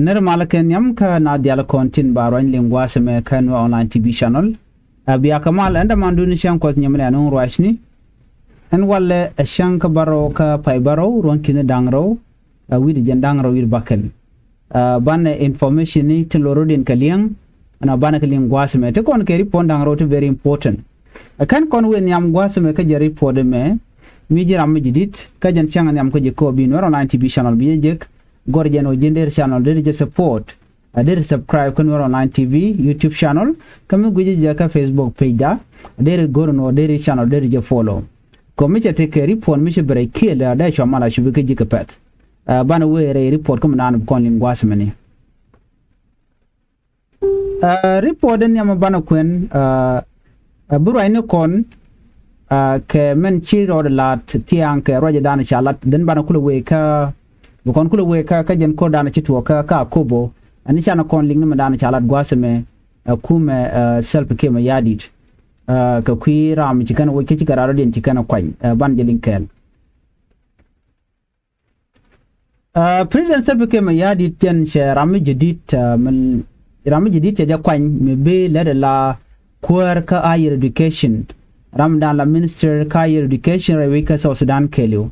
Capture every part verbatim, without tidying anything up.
Nɛr malä kɛ nhiam kä na dhial kɔn tin ba ruany liŋ gua̱a̱th ɛmɛ kä Nuer Online T V channel. Ɛ bia kɛ mal ɛn dämandun cäŋ kuɔth nyɛmɛ lɛ nuŋ ruacni. Ɛn walɛ ɛ cäŋ kä bärɔw kä pay bärɔw ruɔ̱n ki̱ni da̱ŋ rɛw. Ɛ wi̱cdɛ jɛn da̱ŋ rɛw wi̱cdɛ bäkɛl. Ɛ banɛ information ni tin lo̱r rɔ̱diɛn kɛ li̱eŋ. Ɛn ɛ banɛ kɛ liŋ gua̱a̱th ɛmɛ ti kɔn kɛ report da̱ŋ rɛw ti very important. Ɛ kɛn kɔn wëë nhiam gua̱a̱th ɛmɛ kä jɛ report ɛmɛ. Mi ji̱ ram mi ji̱ di̱t kä jɛn cäŋ nhiam kä jɛ kɔ bi Nuer Online T V channel bi jɛ jek. Gɔr jɛn ɔ ji̱n der channel der jɛ support. A der subscribe kä Nuer Online T V YouTube channel. Kä mi guic jɛ kä Facebook page da. A der gɔr nɔ der channel der jɛ follow. Kɔ mi cɛ tekɛ report mi cɛ bɛ rɛy kiɛl a dee cua mal a cupi kä ji̱ kɛ pɛth. Ɛ banɛ wëë rɛy report kä mi naan bi kɔn liŋ gua̱a̱th mɛni. Ɛ report in nhiam banɛ kuɛn. Ɛ bi ruacni kɔn. Ɛ kɛ mɛn ci rɔɔdɛ la̱t thia̱a̱ŋ kɛ ruacdan ca la̱t dhin banɛ kulɛ wëë kä. Bi kɔn kulɛ wëë kä kä jɛn ko̱rdan ci tuɔɔk kä kä Akobo. Ɛn canɛ kɔn liŋ ni mɛ dan ca la̱t gua̱a̱th ɛmɛ. Ɛ kumɛ ɛ Salva Kiir Mayardit. Ɛ kɛ kui̱ ram ci kɛn woc kä ci kɛ ram rɔ̱diɛn ci kɛn kuany. Ɛ banɛ jɛ liŋ kɛɛl. Ɛ President Salva Kiir Mayardit jɛn cɛ ram mi jadid. Ɛ mi ram mi jadid cɛ jɛ kuany mi bi lɛt ala kuäär kä higher education. Ram dan la minister kä higher education rɛy wec kä South Sudan kɛɛliw.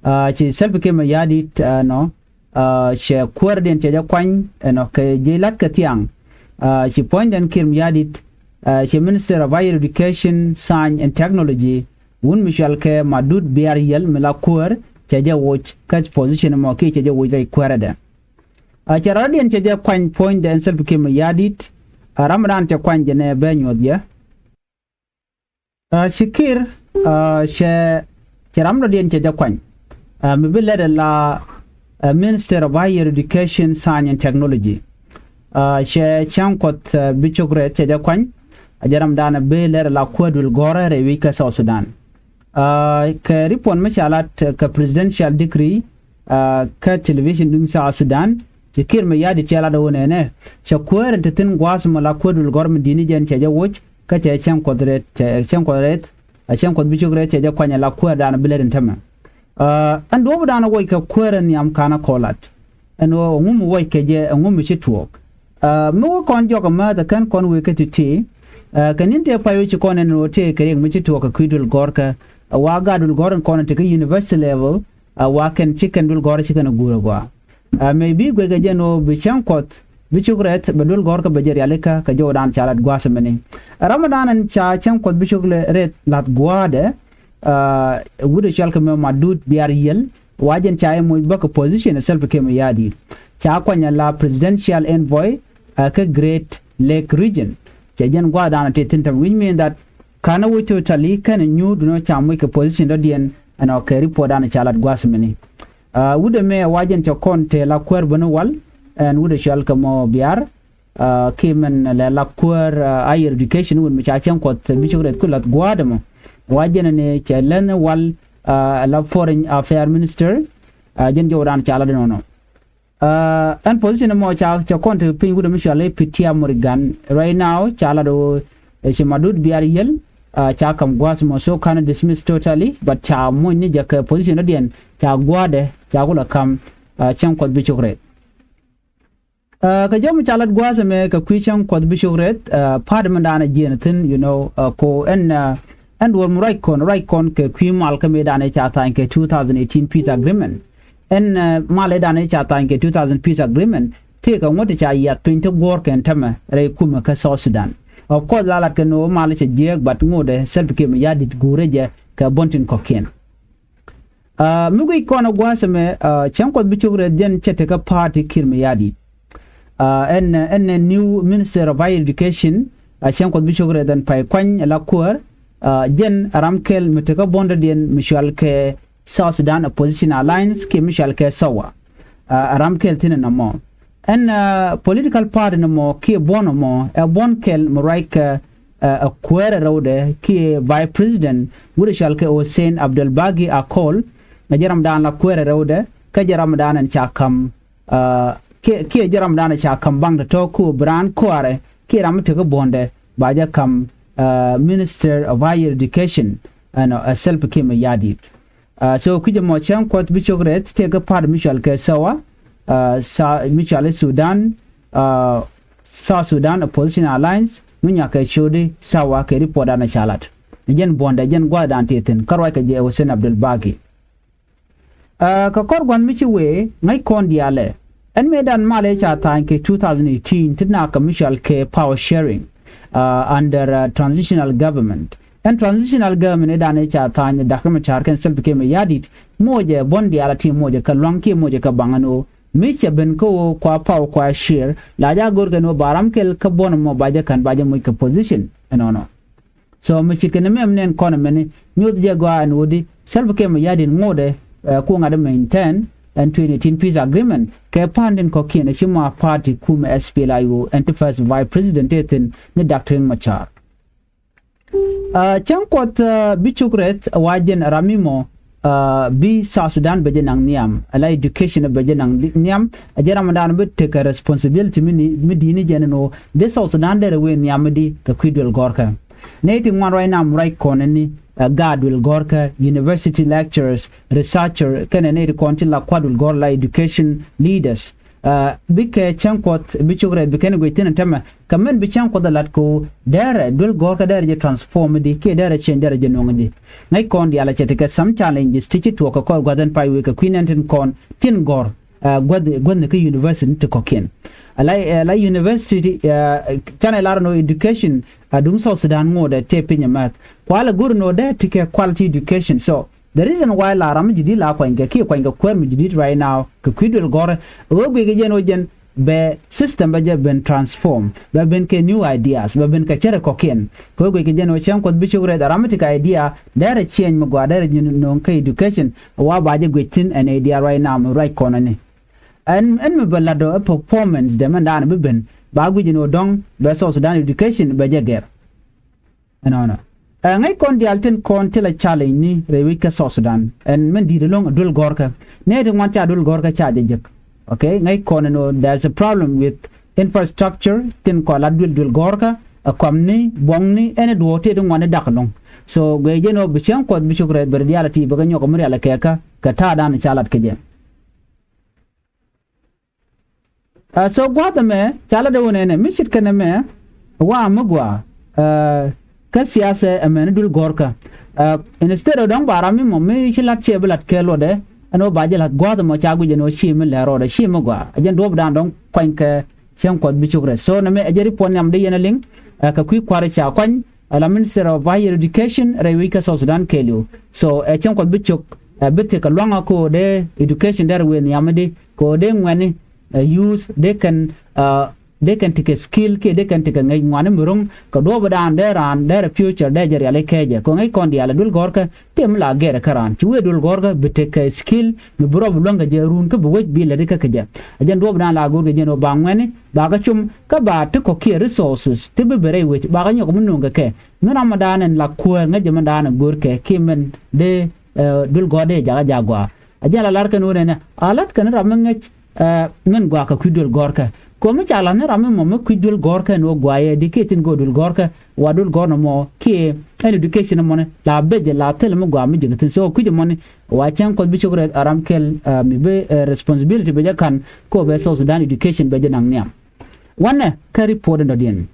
Ɛ ci Salva Kiir Mayardit ɛ nɔ ɛ cɛ kuäärdiɛn cɛ jɛ kuany ɛnɔ kɛ ji̱ la̱t kɛ thiaŋ. Ɛ ci puɔ̱nydɛn Kiir Mayardit ɛ cɛ minister of higher education, science and technology. Wun mi cual kɛ Madut Biar Yiel mi la kuäär cɛ jɛ woc kä position mɔ kiɛ cɛ jɛ woc rɛy kuäärädɛ. A cɛ rɔ̱diɛn cɛ jɛ kuany puɔ̱nydɛ ɛn Salva Kiir Mayardit. A ram dan cɛ kuany jɛ nɛ bɛ nyuɔth jɛ. A ci Kiir a cɛ cɛ ram rɔ̱diɛn cɛ jɛ kuany. A mi bi lɛt ala a Minister of Higher Education, Science and Technology. A cɛ cäŋ kuɔth a bi cuk rɛth cɛ jɛ kuany. A jɛ ram dan bi lɛt ala kuäär dul gɔ̱rä rɛy wi̱c kä South Sudan. A kɛ report mi ca lat kɛ presidential decree a kä television duŋ South Sudan. Ci Kiir Mayardit cɛ lat ɣöö nɛnɛ cɛ kuäär in te thi̱n gua̱a̱th mɔ la kuäär dul gɔ̱r mi di̱t ni jɛn cɛ jɛ woc kä cɛ cäŋ kuɔth rɛth cɛ cäŋ kuɔth rɛth. A cäŋ kuɔth bi cuk rɛth cɛ jɛ kuany ala kuäär dan bi lɛt in tämɛ. A ɛn duɔ̱ɔ̱p dan woc kɛ kuäär in nhiam ka̱n a kɔlat. Ɛn ɣöö ŋum woc kɛ jɛ ɛŋum mi ci tuɔɔk. A mi wä kɔn jɔk amäth a kän kɔn wëë kä ti̱ti̱. A kɛ ni̱n tëë pay wä ci kɔn ɛn ɣöö tëë kɛ riɛk mi ci tuɔɔk kɛ kui̱ dul gɔ̱rkä. A wa gaat dul gɔ̱r in kɔn in te kä university level. A wa kɛn ci kɛn dul gɔ̱r ci kɛn a guur a gɔaa. A mëë bi guɛc kɛ jɛn ɣöö bi cäŋ kuɔth bi cuk rɛth bɛ dul gɔ̱r kä bɛ jɛ rialikä kɛ jɔwdan ca lat gua̱a̱th mɛni. A ram dan in ca cäŋ kuɔth bi cuk rɛth la̱th gua̱a̱dɛ. A wut a cual kɛ mɛ Madut Biar Yiel. Wa jɛn ca i̱ moc bäkɛ position ɛ Salva Kiir Mayardit. Ca kuany ala presidential envoy a kä Great Lake region. Cɛ jɛn gua̱a̱th dan a te thi̱n tämɛ, which mean that ka̱n a woc totally kɛn a nyuur dunɔ ca moc kɛ position dɔ̱diɛn. Ɛn ɔ kɛ report dan ca lat gua̱a̱th mɛni. A wut ɛmɛ wa jɛn cɛ kɔn te la kuäär bäni wal. Ɛn wut a cual kɛ mɔ Biar. A kiɛ mɛn lɛ la kuäär a higher education wut mi ca cäŋ kuɔth bi cuk rɛth ku la̱th gua̱a̱dɛ mɔ. Wa jɛn ni cɛ lɛn wal a la foreign affair minister. A jɛn jɔwdan ca lat inɔnɔ. A ɛn position mɔ ca cɛ kɔn te piny wut mi cual i̱ Peter Murgan right now ca lat ɣöö ɛ ci Madut Biar Yiel. A ca kam gua̱a̱th mɔ so ka̱n dismiss totally but ca moc ni jɛ kɛ position dɔ̱diɛn ca gua̱a̱dɛ ca kulɛ kam. A cäŋ kuɔth bi cuk rɛth. A kɛ jɔm ca lat gua̱a̱th ɛmɛ kɛ kui̱ cäŋ kuɔth bi cuk rɛth. A part mi da̱a̱n a jiɛn thi̱n, you know, a ko ɛn a ɛn duɔ̱ɔ̱r mi ruac kɔn ruac kɔn kɛ kui̱ mal kä mëë da̱a̱n ɛ ca tha̱a̱ny kɛ two thousand eighteen peace agreement. Ɛn a mal ɛ da̱a̱n ɛ ca tha̱a̱ny kɛ two thousand peace agreement tëëkɛ ŋuɔ̱t ca yiath piny ti guɔ̱ɔ̱r kɛn tämɛ rɛy kumɛ kä South Sudan. Of course la lat kɛ ni ɣöö mal cɛ jiääk but ŋotdɛ Salva Kiir Mayardit guurä jɛ kɛ buɔ̱n tin kɔ̱kiɛn. A mi guic kɔn a gua̱a̱th ɛmɛ a cäŋ kuɔth bi cuk rɛth jɛn cɛ tekä party Kiir Mayardit. A ɛn ɛn ɛ new minister of higher education. A cäŋ kuɔth bi cuk rɛth ɛn pay kuany ala kuäär. A jɛn a ram kɛl mi tekä buɔ̱ndädiɛn mi cual kɛ South Sudan Opposition Alliance kiɛ mi cual kɛ SOA. A ram kɛl thi̱n ɛn ɛmɔ. Ɛn a political party ni mɔ kiɛ buɔ̱n ɛmɔ ɛ buɔ̱n kɛl mi ruac kɛ a kuäärɛ rɛwdɛ kiɛ vice president wut ɛ cual kɛ Hussein Abdel Bagi Akol. Ɛ jɛ ramdan la kuäärɛ rɛwdɛ kä jɛ ramdan ɛn ca ka̱m. A kiɛ jɛ ramdan ɛ ca ka̱m baŋ tɔ̱tɔ̱ ku bi raan kɔaarɛ kiɛ ram mi tekä buɔ̱ndɛ ba jɛ ka̱m. A minister of higher education ɛnɔ ɛ Salva Kiir Mayardit. A so kui̱cɛ mɔ cäŋ kuɔth bi cok rɛth tëëkɛ part mi cual kɛ SOA. mi cɔal i̱ Sudan, South Sudan Opposition Alliance, mi nyuak kɛ ciötdi thawa kɛ ripɔtdan ɛ ca lat. Jɛn buɔ̱ndɛ jɛn gua̱a̱thdan tëë thi̱n kä ruac kɛ jɛ Hussein Abdul Baki. Kɛ kɔr gua̱th mi ci wee ŋäc kɔn diaalɛ. Ɛn mëëdan malɛ ca tha̱a̱ny kɛ two thousand eighteen ti nakä mi cɔal kɛ power sharing under transitional government. Ɛn transitional government ëëdan ëë ca tha̱a̱ny Dak Macar kɛnɛ Salva Kiir Mayardit, mocɛ buɔ̱n diaal a ti mocɛ kɛ lua̱ŋ kiɛ mocɛ kɛ baŋ ɛn ɣöö mi cɛ ben kä ɣöö kua power kua share la jɛ a go̱r kɛn ɣöö ba ram kɛl kä buɔ̱n ɛmɔ ba jɛ ka̱n ba jɛ moc kɛ position ɛnɔnɔ. So mi ce̱tkɛ ni mɛm nɛn kɔn ɛmɛni nyoth jɛ gɔaa ɛn ɣöö di Salva Kiir Mayardit ŋotdɛ ku ŋa̱t ɛ maintain ɛn twenty eighteen peace agreement kɛ pa̱a̱n tin kɔ̱kiɛn ɛ ci ma party kumɛ S P L A I O ɛn ti first vice president tëë thi̱n ni Dak Riek Macar. Cäŋ Kuɔth bi cuk rɛth wa jɛn ram mi mɔ bi South Sudan bɛ jɛ naŋ nhiam ala education bɛ jɛ naŋ nhiam. A jɛ ramdan bi tekɛ responsibility mi di̱i̱t ni jɛn ɛn ɣöö dee South Sudan derɛ wee nhiam mi di kɛ kui̱ duël gɔ̱rkä. Nɛy ti ŋuan ruac nam ruac kɔn ɛn ni gaat duël gɔ̱rkä, university lecturers, researcher kɛnɛ nɛy ti kɔn ti la kua̱r duël gɔ̱r la education leaders. Bikɛ Cäŋ Kuɔth bi cuk rɛth bi kɛn guic thi̱n ɛn tämɛ kɛ min bi Cäŋ Kuɔth ɛ la̱t kɛ ɣöö derɛ duël gɔ̱rkä derɛ jɛ transform di kiɛ derɛ change derɛ jɛ nuɔ̱ŋ di. Ŋäc kɔn diaal a cɛ tekɛ some challenges ti ci tuɔɔk kɛ kɔr gua̱th ɛn pay wee kɛ kui̱ nɛn tin kɔn tin gɔ̱r gua̱th gua̱thni kä university ti kɔ̱kiɛn. Ala university canɛ lar nɔ education a duŋ South Sudan ŋotdɛ tëë piny ɛmɛth kualɛ go̱r nɔ dee ti kɛ quality education. So the reason why la ram mi ji̱ di̱t la kuanykɛ kiɛ kuanykɛ kuäär mi ji̱ di̱t right now kɛ kui̱ duël gɔ̱rä ɛ ɣöö guic kɛ jɛn ɣöö jɛn bɛ system bɛ jɛ ben transform bɛ ben kɛ new ideas bɛ ben kɛ cärɛ kɔ̱kiɛn. Kɛ ɣöö guic kɛ jɛn ɣöö Cäŋ Kuɔth bi cuk rɛth a ram mi ti kɛ idea derɛ change mi gɔaa derɛ ji̱ no̱o̱ŋ kä education wa ba jɛ guic thi̱n ɛn idea right now mi ruac kɔn ɛn ni. Ɛn ɛn mi bɛ la̱t ɔ ɛ performance dɛ mɛn daanɛ bi ben ba guic ɛn ɣöö dɔ̱ŋ bɛ South Sudan education bɛ jɛ gɛr. Ɛnɔnɔ ɛ ŋäc kɔn diaal tin kɔn ti la challenge ni rɛy wec kä South Sudan ɛn min di̱i̱t ɛlɔ̱ŋ ɛ duël gɔ̱rkä. Nɛy ti ŋuan ca duël gɔ̱rkä ca jɛ jek. Okay, ŋäc kɔn ɛn ɣöö there is a problem with infrastructure tin kɔn la duël duël gɔ̱rkä ɛ kɔamni buɔ̱ŋni ɛn ɛ duɔ̱ɔ̱r tëë ti ŋuan ɛ dak ɛlɔ̱ŋ. So guic jɛn ɣöö bi Cäŋ Kuɔth bi cuk rɛth bɛ ri diaal ɛ ti bɛ kɛ nyɔk ɛ mi rial ɛ kɛɛkä kɛ ta̱a̱dan ca lat kɛ jɛ. So gua̱a̱th ɛmɛ ca lat ɛ wä nɛnɛ mi ce̱tkɛ nɛmɛ wa mi gɔaa kä siasɛ ɛmɛni duël gɔ̱rkä. Instead ɔ dɔ̱ŋ ba ram mi mɔ mi ci la̱t ciɛ bi la̱t kɛ luɔtdɛ ɛn ɣöö ba jɛ la̱t gua̱a̱th ɛmɔ ca guic ɛn ɣöö ci mi lɛr rɔɔdɛ ci mi gɔaa ɛ jɛn duɔ̱ɔ̱pdan dɔ̱ŋ kuany kɛ Cäŋ Kuɔth bi cuk rɛth. So nɛmɛ ɛ jɛ ripɔt nhiam dee yɛn ɛ liŋ kɛ kui̱ kua̱r ca kuany ala Minister of Higher Education rɛy wec kä South Sudan kɛɛliw. So ɛ Cäŋ Kuɔth bi cuk ɛ bi tekɛ lua̱ŋä kɛ ɣöö dee education derɛ wëë nhiamä di kɛ ɣöö dee ŋuɛ̈tni ɛ youth dee kɛn dee kɛn tekɛ skill kiɛ dee kɛn tekɛ ŋäc ŋuani mi ro̱ŋ kɛ duɔ̱ɔ̱pdan dee raan derɛ future dee jɛ riali kɛɛcɛ kɛ ŋäc kɔn diaal ɛ duël gɔ̱rkä. Tëë mi la gɛrɛ kä raan ci wëë duël gɔ̱rkä bi tekɛ skill mi bi rɔ bi luäŋ kɛ jɛ run kä bi wec bi lätdi kä kɛ jɛ. Ɛ jɛn duɔ̱ɔ̱pdan la go̱rkɛ jɛn ɣöö ba ŋuɛ̈tni ba kä cum kä ba ti kɔ̱kiɛ resources ti bi ben rɛy wec ba kä nyɔk mi no̱o̱ŋ kɛ kɛ. Mi ram mi daanɛ la kuäär ŋäc jɛ mi daanɛ go̱rkɛ kiɛ min dee duël gɔ̱r dee jakä jak gɔaa. A jɛn la lar kɛn ɣöö nɛnɛ a la̱t kɛn ram mi ŋäc min gɔaa kɛ kui̱ duël gɔ̱rkɛ. Kɛ ɣöö mi ca la̱th ni ram mi mɔ mi kui̱ duël gɔ̱rkɛ ɛn ɣöö gɔaa yɛ di kiɛ tin go̱o̱r duël gɔ̱rkɛ wa duël gɔ̱r nɔmɔ kiɛ ɛn education mɔni la becɛ la thil mi gɔaa mi ji̱ kɛ thi̱n so kui̱c ɛmɔni. Wa Cäŋ Kuɔth bi cuk rɛth a ram kɛl mi bi responsibility bɛ jɛ ka̱n kɛ ɣöö bɛ South Sudan education bɛ jɛ naŋ nhiam. Wanɛ kä report in dɔ̱diɛn.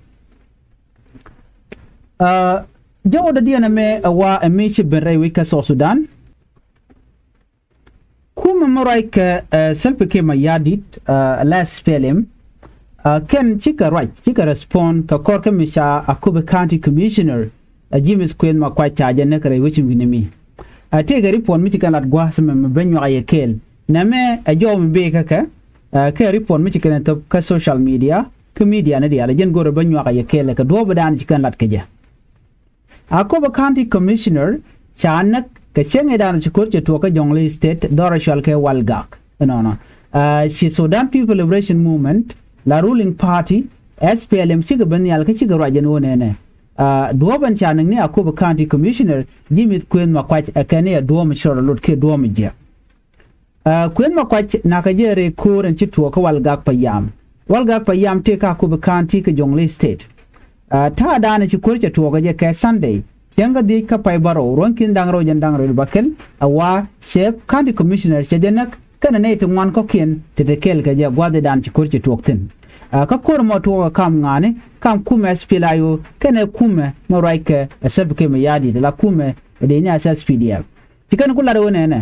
Jɛ wä dɔ̱diɛn ɛmɛ ɛ wa ɛ mi ci ben rɛy wec kä South Sudan. Kumɛ mi ruac kɛ Salva Kiir Mayardit la S P L M kɛn cikɛ ruac cikɛ respond kɛ kɔr kä mi ca Akobo County Commissioner ɛ James Kueth Makuac ca jɛ näk rɛy wec in wi̱nɛ mi. Ɛ tëëkɛ report mi ci kɛn lat gua̱a̱th mɛ mi ben nyuak a yɛ kɛɛl nɛmɛ ɛ jɔw mi bëë kä kɛ kɛ report mi ci kɛn ɛ thop kä social media kä media ni diaal ɛ jɛn go̱rɛ ben nyuak a yɛ kɛɛl kɛ duɔ̱ɔ̱pdan ci kɛn lat kɛ jɛ. Akobo County Commissioner ca näk kɛ cäŋ ëëdan ci ko̱r cɛ tuɔɔk kä Jonglei State dhɔr ɛ cɔal kɛ Walgak. Ɛnɔnɔ ci Sudan People Liberation Movement la ruling party S P L M cikɛ ben nhial kä cikɛ ruac ɛn ɣöö nɛnɛ duɔ̱ɔ̱p ɛn ca näk ni Akobo County Commissioner James Kueth Makuac ɛ kɛn ni ɛ duɔ̱ɔ̱m cɔr ɛ lot kiɛ duɔ̱ɔ̱m jiɛk. Kueth Makuac nakä jɛ rɛy ko̱o̱r ɛn ci tuɔɔk kä Walgak Payam. Walgak Payam tëë kä Akobo County kä Jonglei State. Ta̱a̱ daanɛ ci ko̱r cɛ tuɔɔk ɛ jɛ kɛ Sunday cäŋ kä dhiec kä pay bärɔw ruɔ̱n ki̱n da̱ŋ rɛw jɛn da̱ŋ rɛw bäkɛl ɛ wa cɛ County Commissioner cɛ jɛ näk kɛnɛ nɛy ti ŋuan kɔ̱kiɛn ti te kɛɛl kɛ jɛ gua̱thidan ci ko̱r ci tuɔɔk thi̱n. Kä ko̱r ɛmɔ tuɔɔk ɛ kam ŋa̱a̱ni, kam kumɛ S P L A I O kɛnɛ kumɛ mi ruackɛ ɛ Salva Kiir Mayardit la kumɛ ɛ dee ni S S P D F. Ci kɛn ku lat ɣöö nɛnɛ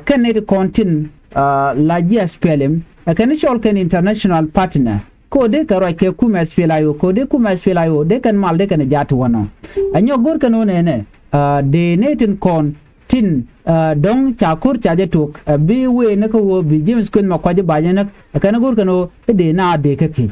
kɛn nɛy ti kɔn tin la ji̱ S P L M ɛ kɛn cɔl kɛn international partner, kɛ ɣöö dee kɛ ruac kɛ kumɛ S P L A I O, kɛ ɣöö dee kumɛ S P L A I O dee kɛn mal dee kɛn jaat ti wänɔ. Ɛ nyɔk go̱r kɛn ɣöö nɛnɛ dee nɛy tin kɔn tin dɔ̱ŋ ca ko̱r ca jɛ tok ɛ bi wëë ni kä ɣöö bi James Kueth Makuac ba jɛ näk, ɛ kɛn go̱r kɛn ɣöö i̱ dee na dee kä kec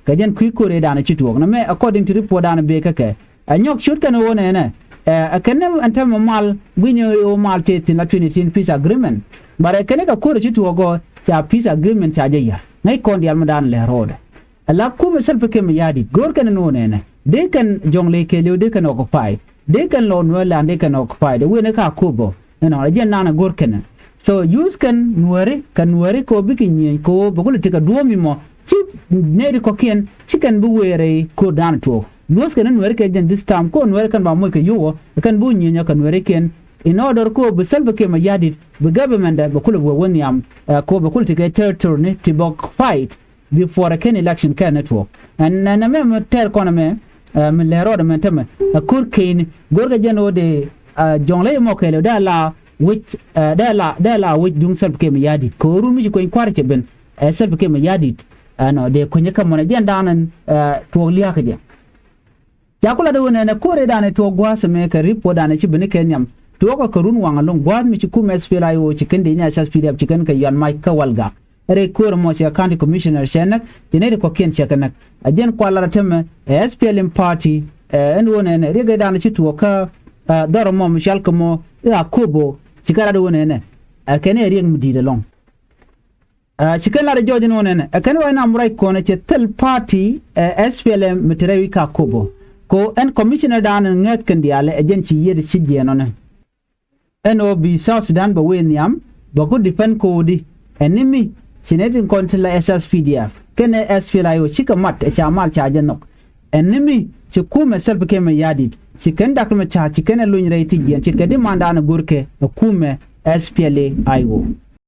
kɛ jɛn kui̱ ko̱r ëëdan ci tuɔɔk nɛmɛ, according to report dan bee kä kɛ. Ɛ nyɔk ciöt kɛn ɣöö nɛnɛ ɛ kɛn ni ɛn täämɛ mal gui̱ny ɣöö mal tëë thi̱n la twenty eighteen peace agreement. But ɛ kɛn ni kɛ ko̱r ci tuɔɔk ɔ ca peace agreement ca jɛ ya̱r ŋäc kɔn diaal mi daan lɛ ro̱o̱dɛ. Ala kumɛ Salva Kiir Mayardit go̱o̱r kɛn ni ɣöö nɛnɛ dee kɛn Jɔŋlei kɛɛliw dee kɛn occupy, dee kɛn lɔ Nuäär land dee kɛn occupy dee wëë ni kä Akobo. Ɛnɔ ɛ jɛn naan ɛ go̱o̱r kɛn. So use kɛn Nuääri kɛ Nuääri kɛ ɣöö bikɛ nyieny kɛ ɣöö bɛ kulɛ tekɛ duɔ̱ɔ̱p mi mɔ ci nɛy ti kɔ̱kiɛn ci kɛn bi wëë rɛy ko̱r daan tuɔɔk. Use kɛn ni Nuääri kɛ jɛn this time kɛ ɣöö Nuääri kɛn ba moc kɛ yio̱w ɔ ɛ kɛn bi wä nyieny ɔ kɛ Nuäärikiɛn. In order kɛ ɣöö bi Salva Kiir Mayardit bi government dɛ bɛ kulɛ wä wä nhiam ɛ kɛ ɣöö bɛ kulɛ tekɛ territory ni ti bɛ occupied before ɛ kɛn election kɛn ni tuɔɔk. Ɛn ɛn ɛmɛ mi tɛɛr kɔn ɛmɛ ɛ mi lɛr rɔɔdɛ mɛn tämɛ ɛ ko̱r kɛɛni go̱rkɛ jɛn ɣöö dee ɛ Jɔŋlei mɔ kɛɛliw dee la wec ɛ dee la dee la wec duŋ Salva Kiir Mayardit kɛ ɣöö run mi ci kueny kua̱r cɛ ben ɛ Salva Kiir Mayardit. Ɛnɔ dee kuenyɛ kä mɔnɛ jɛn daanɛ ɛ tuɔɔk lia̱a̱kä jɛ. Ca ku lat ɣöö nɛnɛ ko̱r ëëdan ɛ tuɔɔk gua̱a̱th ɛmɛ kɛ report dan ɛ ci ben kɛ nhiam tuɔɔk ɛ kɛ run waŋ ɛlɔ̱ŋ gua̱a̱th mi ci kumɛ S P L A I O ci kɛn dee ni S S P D F ci kɛn kɛ yuan mac kä Walgak. Rɛy ko̱r ɛmɔ cɛ county commissioner cɛ näk, cɛ nɛy ti kɔ̱kiɛn cɛ kɛ näk. Ɛ jɛn kual lat ɛ tämɛ ɛ S P L M party ɛ ɛn ɣöö nɛnɛ riɛk ëëdan ci tuɔɔk kä ɛ dhɔr ɛmɔ mi cɔal kɛ mɔ i̱ Akobo ci kɛ lat ɣöö nɛnɛ ɛ kɛn ɛ riɛk mi di̱i̱t ɛlɔ̱ŋ. Ɛ ci kɛn lat ɛ jɔɔc ɛn ɣöö nɛnɛ ɛ kɛn ruac nam ruac kɔn ɛ cɛ thil party ɛ S P L M mi te rɛy wi̱c kä Akobo. Kɛ ɣöö ɛn commissioner dan ɛn ŋäth kɛn diaal ɛ jɛn ci yiëët ci jiɛɛn ɔnɛ. Ɛn ɣöö bi South Sudan bɛ wëë nhiam bɛ ku depend ko̱o̱di. Ɛn ni mi ci nɛy tin kɔn ti la S S P D F kɛnɛ S P L A I O cikɛ mat ɛ ca mal ca jɛ nhɔk. Ɛn ni mi ci kumɛ Salva Kiir Mayardit ci kɛn Doctor Machar ci kɛn ɛ lony rɛy thi̱c jiɛn ce̱tkɛ di mandan ɛ go̱rkɛ ɛ kumɛ S P L A I O.